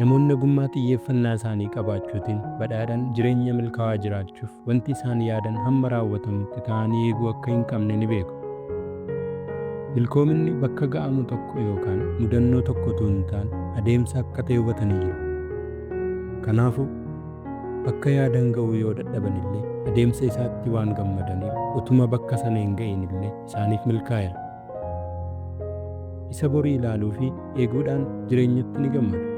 Namoonni ogummaa xiyyeeffannaa isaanii qabaachuutiin badhaadhan jireenya milkaa'aa jiraachuuf wanti isaan yaadan hamma raawwatamutti taa'anii eeguu akka hin qabne ni beeku. Milkoominni bakka ga'amu tokko yookaan mudannoo tokko utuu hin taane adeemsa akka ta'e hubatanii jiru. Kanaafuu bakka yaadan ga'uu yoo dadhaban illee adeemsa isaatti waan gammadaniif utuma bakka sana hin ga'in illee isaaniif milkaa'eera. Isa borii ilaaluu fi eeguudhaan jireenyatti ni gammadu.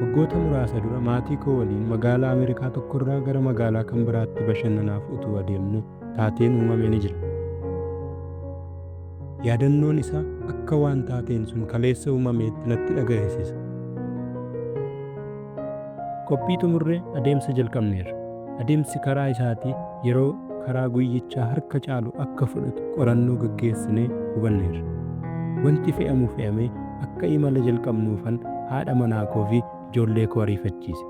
Waggoota muraasa dura maatii koo waliin magaalaa Ameerikaa tokkorraa gara magaalaa kan biraatti bashannanaaf utuu adeemnu taateen uumame ni jira. Yaadannoon isaa akka waan taateen sun kaleessa uumameetti natti dhagaheessisa. Qophii xumurree adeemsa jalqabneerra. Adeemsi karaa isaatii yeroo karaa guyyichaa harka caalu akka fudhatu qorannoo gaggeessinee hubanneerra. Wanti fe'amu fe'amee akka imala jalqabnuufan haadha manaa koo fi ijoollee koo ariifachiise.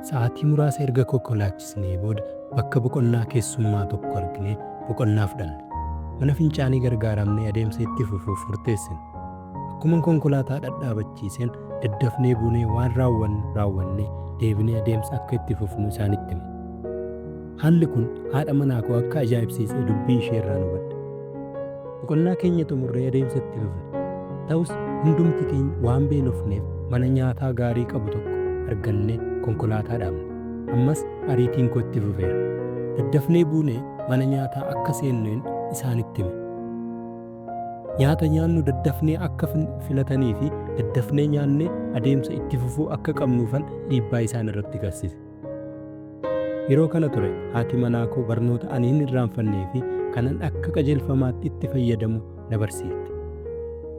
Sa'aatii muraasa erga konkolaachisnee booda bakka boqonnaa keessummaa tokko arginee boqonnaa fudhanne. Mana fincaanii gargaaramnee adeemsa itti fufuuf murteessine. Akkuman konkolaataa dhadhaabachiiseen daddafnee buunee waan raawwannu raawwannee deebinee adeemsa akka itti fufnu isaanitti hime. Haalli kun haadha manaa koo akka ajaa'ibsiise dubbii ishee irraan hubadhe. Boqonnaa keenya xumurree adeemsa itti fufne. Ta'us hundumti keenya waan beelofneef mana nyaataa gaarii qabu tokko argannee konkolaataa dhaabne. Ammas ariitiin koo itti fufeera. Daddafnee buunee mana nyaataa akka seenneen isaanitti hime. Nyaata nyaannu daddafnee akka filatanii fi daddafnee nyaannee adeemsa itti fufuu akka qabnuufan dhiibbaa isaan irratti gassise. Yeroo kana ture haati manaa koo barnoota ani hin irraanfannee fi kanan akka qajeelfamaatti itti fayyadamu na barsiifte.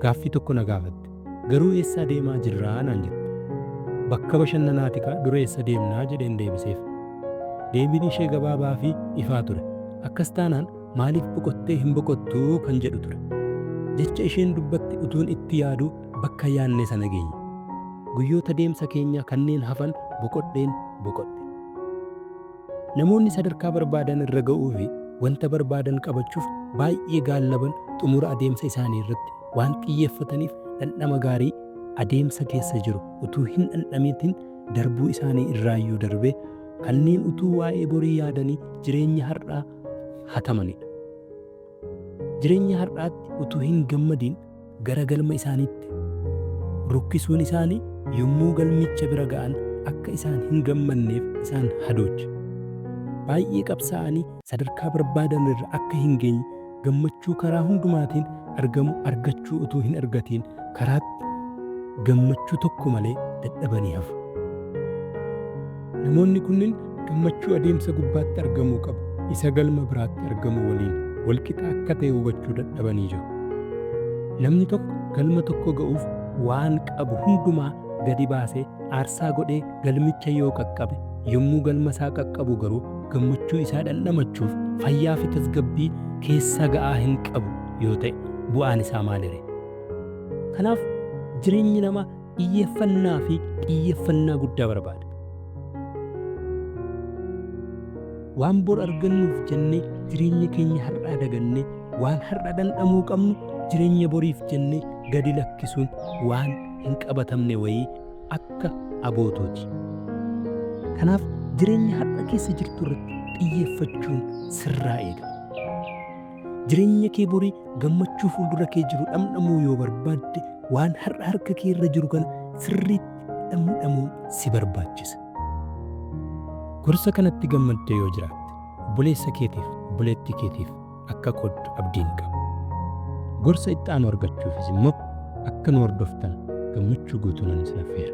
Gaaffii tokko na gaafatte. Garuu eessa adeemaa jirraa naan jette. Bakka bashannanaati kaa dura eessa deemnaa jedheen deebiseef. Deebiin ishee gabaabaa fi ifaa ture. Akkas taanaan maaliif boqottee hin boqottuu kan jedhu ture. Jecha isheen dubbatte utuun itti yaaduu bakka yaanne sana geenye. Guyyoota deemsa keenyaa kanneen hafan boqodheen boqodhe. Namoonni sadarkaa barbaadan irra ga'uu fi wanta barbaadan qabachuuf baay'ee gaallaban xumura adeemsa isaanii irratti waan xiyyeeffataniif dhandhama gaarii adeemsa keessa jiru utuu hin dhandhamitin darbuu isaanii irraayyuu darbee kanneen utuu waa'ee borii yaadanii jireenya har'aa hatamanidha. Jireenya har'aatti utuu hin gammadiin gara galma isaaniitti rukkisuun isaanii yommuu galmicha bira ga'an akka isaan hin gammanneef isaan hadoocha. Baay'ee qabsaa'anii sadarkaa barbaadan irra akka hin geenye gammachuu karaa hundumaatiin argamu argachuu utuu hin argatiin karaatti gammachuu tokko malee dadhabanii hafu. Namoonni kunniin gammachuu adeemsa gubbaatti argamuu qabu isa galma biraatti argamu waliin walqixa akka ta'e hubachuu dadhabanii jiru. Namni tokko galma tokko ga'uuf waan qabu hundumaa gadi baasee aarsaa godhee galmicha yoo qaqqabe yommuu galma isaa qaqqabu garuu gammachuu isaa dhandhamachuuf fayyaa fi tasgabbii keessa ga'aa hin qabu yoo ta'e bu'aan isaa maalire? Kanaaf jireenyi namaa xiyyeeffannaa fi xiyyeeffannaa guddaa barbaada. Waan bor argannuuf jennee jireenya keenya har'aa dagannee waan har'a dhandhamuu qabnu jireenya boriif jennee gadi lakkisuun waan hin qabatamne wayii akka abootooti. Kanaaf jireenya har'a keessa jirtu irratti xiyyeeffachuun sirraa eegama. Jireenya kee borii gammachuu fuuldura kee jiru dhamdhamuu yoo barbaadde waan har'a harka kee irra jiru kana sirriitti dhamdhamuu si barbaachisa. Gorsa kanatti gammadde yoo jiraatte obboleessa keetiif obboleettii keetiif akka qooddu abdiin qaba. Gorsa itti aanu argachuufis immoo akka nu hordoftan gammachuu guutuunan isin affeera.